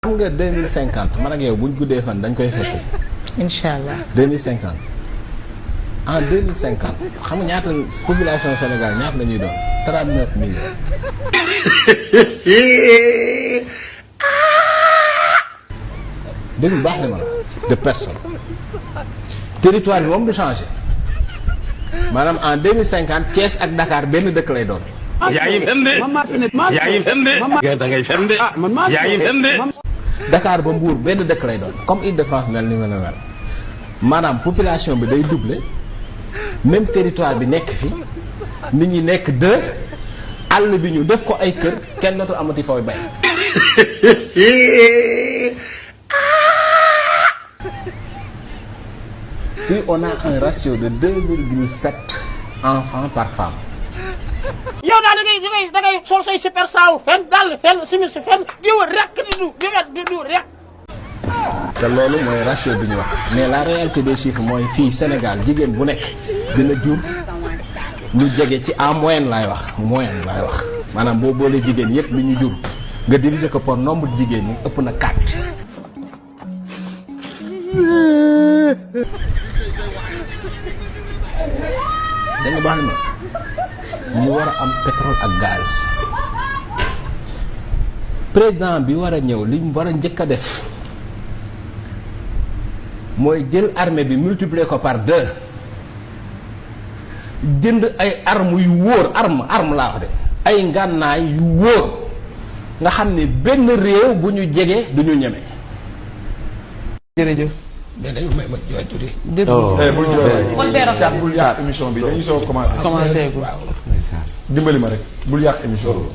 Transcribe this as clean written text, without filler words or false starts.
xam nga 2050 man ak yow buñ guddee fan dañ koy fekke incha allah 2050 en 2050 xam nga ñaata population Sénégal ñaata la ñuy doon 39 millions. dégg baax li ma la de personnes territoire bi moom du changé maanaam en 2050 Thiès ak Dakar benn dëkk lay doon. yaa ngi fen de yaa ngi fen de da ngay fen de yaa ngi fen de. Dakar ba Mbour benn dëkk lay doon comme Île-de-France mel ni mel maanaam population bi day doubler même territoire bi nekk fi nit ñi nekk deux àll bi ñu def ko ay kër kenn dootul amati fooy bay. fii on a un ratio de 2,7 enfants par femme. yow daal da ngay sol say super saaw fenn daal fenn simis fenn di wër rek di du rek. te loolu mooy ratio bi ñu wax mais la réalité des chiffres mooy fii Sénégal jigéen bu nekk dina jur lu jege ci en moyenne laay wax maanaam boo boolee jigéen yépp lu ñu jur nga diviser ko par nombre de jigéen ñi ëpp na 4. da nga baax na ñu war a am pétrole ak gaz président bi war a ñëw li mu war a njëkk a def mooy jël armée bi multiplier ko par 2 jënd ay armes yu wóor arme laa wax de ay ngànnaay yu wóor nga xam ne benn réew bu ñu jege du ñu ñeme. jërëjëf. mais dañu may ma jooy tuuti. bul yàq émission bi dañuy soo commencé. ko dimbali ma rek bul yàq émission bi.